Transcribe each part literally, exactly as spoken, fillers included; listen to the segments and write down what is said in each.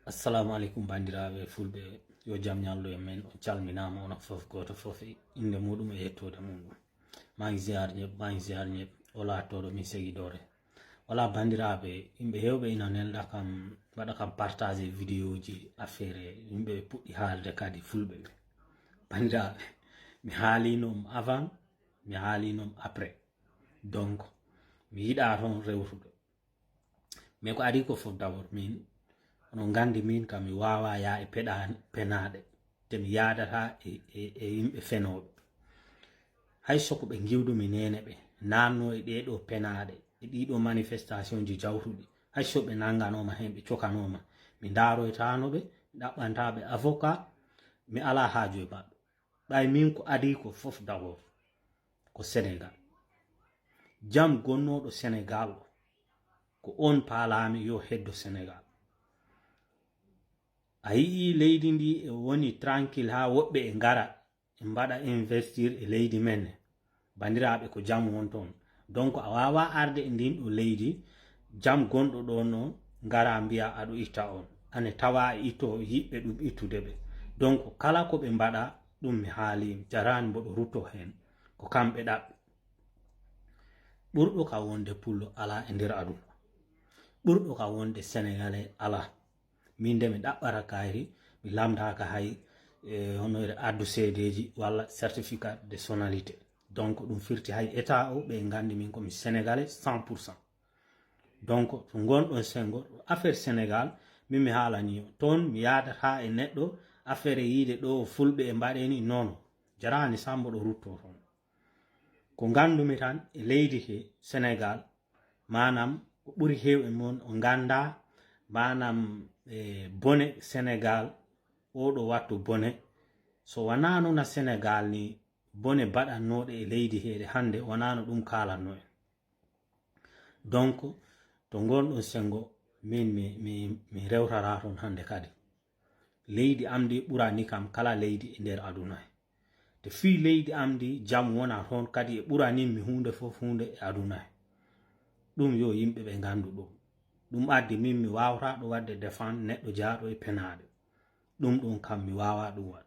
Assalamu aleykum, banndiraaɓe fulɓe, yo jam ñallu e men. On calminaama, onon fof gooto fof e innde muɗum e yettoode muɗum. Maa ngi ziar ñëpp, maa ngi ziar ñëpp. O laatooɗo min segidore. Wala, banndiraaɓe, yimɓe heewɓe ina nelda kam, waɗa kam partage vidéo ji affaire, yimɓe puɗɗi haalde kadi fulɓe ɓe. Banndiraaɓe, mi haaliino ɗum avant, mi haaliino ɗum après. Donc, mi yiɗaa toon rewtude. Mais ko adii ko fof, d'abord, min, onon nganndi min kam, mi waawaa yaa e peɗa-, penaaɗe, te mi yaadataa e, e, e yimɓe fenooɓe. Hay so ko ɓe ngiwdumi neene ɓe, naatnoo e ɗee ɗoo penaaɗe, e ɗii ɗoo manifestation ji jawtuɗi, hay so ɓe nannganooma heen, ɓe cokanooma, mi ndaaroytaano ɓe, mi ɗaɓɓantaa ɓe avocat, mi alaa haaju e maɓɓe. Ɓay min ko adii ko fof, d'abord, ko Sénégal. Jam gonnooɗo Sénégal o, ko oon paalaami yo heddo Sénégal. A yi'ii leydi ndi e woni tranquille haa woɓɓe e ngara e mbaɗa investir e leydi men he. Banndiraaɓe, ko jam won toon. Donc, a waawaa arde e ndin ɗo leydi, jam gonɗo ɗoon noon, ngara mbiya aɗo itta on. Ane tawa e itto yiɓɓe ɗum ittude ɓe. Donc, kala ko ɓe mbaɗa, ɗum mi haali, jaraani mboɗo rutto heen. Ko kamɓe ɗaɓɓi. Ɓurɗo ka wonde pullo alaa e nder aduna. Ɓurɗo ka wonde Sénégalais alaa. Min de mi ɗaɓɓata kayri, mi lamdaaka hay, e, hono ere addu seedeeji walla certificat de sonalité. Donc, ɗum firti hay état o, ɓe nganndi min ko mi Sénégalais cent pour cent. Donc, to ngonɗon sengo, affaire Sénégal, min mi haalani o. Toon mi yaadataa e neɗɗo, affaire e yiide ɗo fulɓe e mbaɗeni, non, non. Jaraani sambo ɗo rutto toon. Ko nganndumi tan e leydi he Sénégal, maanaam ko ɓuri heew e mon o ngannda, maanaam, e, bone Sénégal, oɗo wattu bone. So wanaano na Sénégal ni, bone baɗannooɗe e leydi heeɗe hannde, wanaano ɗum kaalatno en. Donc, to ngonɗon sengo, min mi, mi, mi rewtata toon hannde kadi. Leydi am ndi ɓurani kam kala leydi e nder aduna he. Te fii leydi am ndi jam wona toon kadi e ɓurani mi huunde fof huunde e aduna he. Ɗum yo yimɓe ɓe nganndu ɗum. Ɗum addi min mi waawata ɗo waɗde défendre neɗɗo jaaɗo e penaaɗe. Ɗum ɗum kam mi waawaa ɗum waɗ.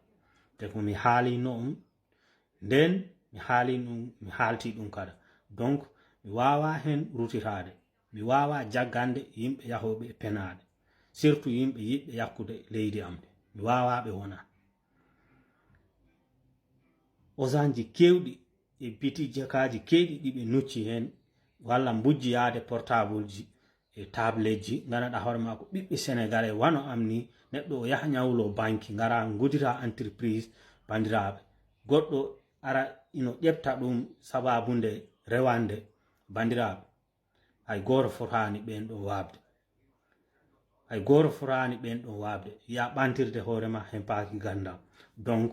Te ko mi haalino on, nden mi haali ɗum, mi haalti ɗum kadi. Donc, mi waawaa heen rutitaade. Mi waawaa jaggande yimɓe yahooɓe e penaaɗe. Surtout yimɓe yiɗɓe yakkude leydi am ndi. Mi waawaa ɓe wona. Osanji keewɗi e biti jakaaji keewɗi ɗi ɓe nucci heen, walla mbujji yaade portable ji e tableji, nganndanɗaa hoore maa ko ɓiɓɓe Sénégalais wano am ni, neɗɗo o yaha ñawlo banki, ngara ngudira entreprise, banndiraaɓe. Goɗɗo ara ino ƴefta ɗum sababu nde rewande, banndiraaɓe. Hay gooto fotaani ɓeen ɗo waabde. Hay gooto fotaani ɓeen ɗo waabde. Ya ɓantirde hoore ma heen paaki ganndal. Donc,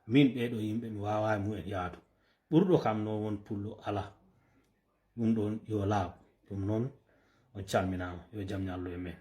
min ɓee ɗo yimɓe mi waawaa e mumen yaadu. Ɓurɗo kam no won pullo alaa. Ɗum ɗoon yo laaɓ. Ɗum noon, on calminaama. Yo jam ñallu e men.